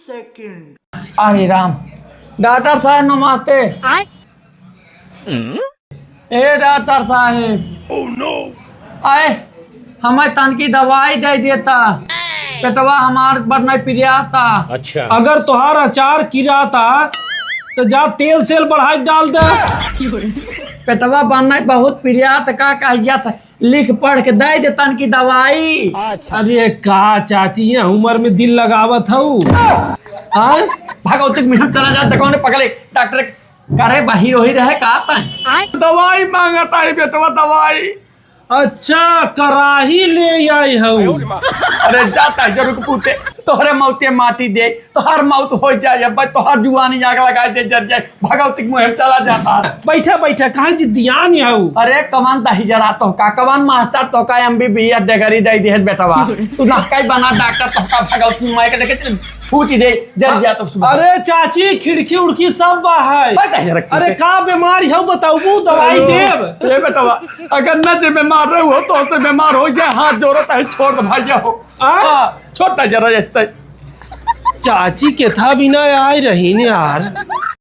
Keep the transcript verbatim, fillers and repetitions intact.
अरे राम। डॉक्टर साहब नमस्ते। ए डॉक्टर साहब। आए, हमें तनकी दवाई दे देता। पेटवा हमार बड़ नहीं पिरियाता। अच्छा। अगर तोहार अचार किराता, तो जा तेल सेल बढ़ाई के डाल दे। पेटवा बड़ नहीं बहुत पिरियात, का कहिया था? लिख पढ़ के दे दे तनकी दवाई। अरे का चाची, ये उम्र में दिल लगावत हऊ? हाँ? भगवती के मिहन चला जा, देखो ने पकड़े डॉक्टर। करे बाहिर वही रहे का तै? दवाई मांगता है बेटवा, दवाई। अच्छा, कराही ले आई हऊ। अरे जाता है जरूर पूते, तोहरे मौते माटी दे, तोहर मौत हो जाए, अब तोहर जुआनी आग लगा दे, जर जाए, भगवती के मुँह में चला जाता। बैठा, बैठा, काहे जिद्दियान हऊ? अरे कवन दही जरा तोहका, कवन मास्टर तोहका एमबीबीएस डिग्री दे दिहे बेटवा, तू नहकाई बना डॉक्टर तोहका, भगवती माई के लेके चल, पूछ दे, जर जा तो सुबह। अरे चाची, खिड़की उड़की सब बा है। भाई दही जरा अरे का बीमारी हऊ बताऊबू, दवाई देब। ए बेटवा, अगर न जे बीमार रहू हो तो से बीमार हो गया, हाथ जोड़त है, छोड़ दे भैया हो। आ? हाँ, छोड़ दे जरा जस्ते। चाची केथा बिना आए रही ने यार।